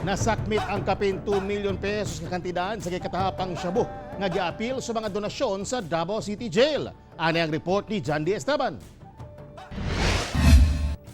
Nasakmit ang kapin 2 million pesos nga kantidad sa gikatahapang shabu nga giapil sa mga donasyon sa Davao City Jail. Ani ang report ni John D. Esteban.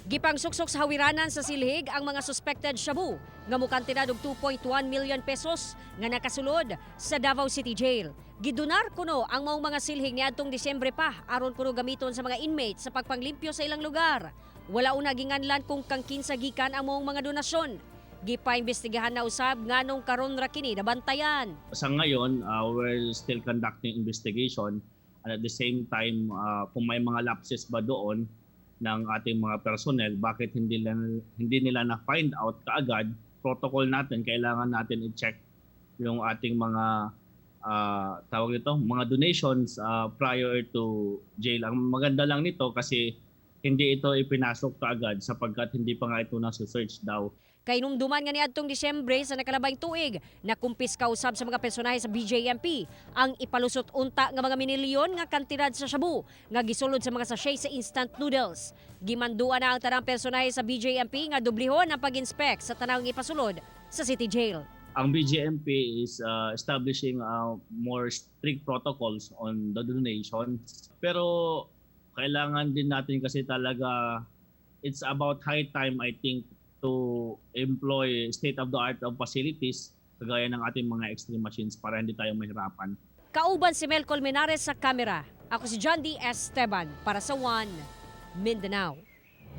Gipangsuksok sa hawiranan sa silhig ang mga suspected shabu nga mukantidad og 2.1 million pesos nga nakasulod sa Davao City Jail. Gidunar kuno ang maong mga silhig niadtong Disyembre pa aron kuno gamiton sa mga inmates sa pagpanglimpyo sa ilang lugar. Wala una ginganlan kung kang kinsa gikan ang maong mga donasyon. Gipaimbestigahan na usab nganong karon ra kini nabantayan. Sa ngayon, we're still conducting investigation and at the same time, kung may mga lapses ba doon ng ating mga personnel, bakit hindi nila na-find out kaagad. Protocol natin, kailangan natin i-check yung ating mga tawag ito, mga donations prior to jail. Ang maganda lang nito kasi hindi ito ipinasok kaagad sapagkat hindi pa nga ito nasa-search daw. Kahinumduman nga niadtong Disyembre sa nakalabayng tuig, nakumpiska usab sa mga personahe sa BJMP ang ipalusot unta nga mga minilyon nga kantidad sa shabu nga gisulod sa mga sachet sa instant noodles. Gimanduan na ang tanang personahe sa BJMP nga dublihon ang pag-inspect sa tanang ipasulod sa City Jail. Ang BJMP is establishing more strict protocols on the donations. Pero kailangan din natin kasi talaga, it's about high time, I think, to employ state-of-the-art of facilities kagaya ng ating mga X-ray machines para hindi tayo mahirapan. Kauban si Mel Colmenares sa kamera. Ako si John D. Esteban para sa One Mindanao.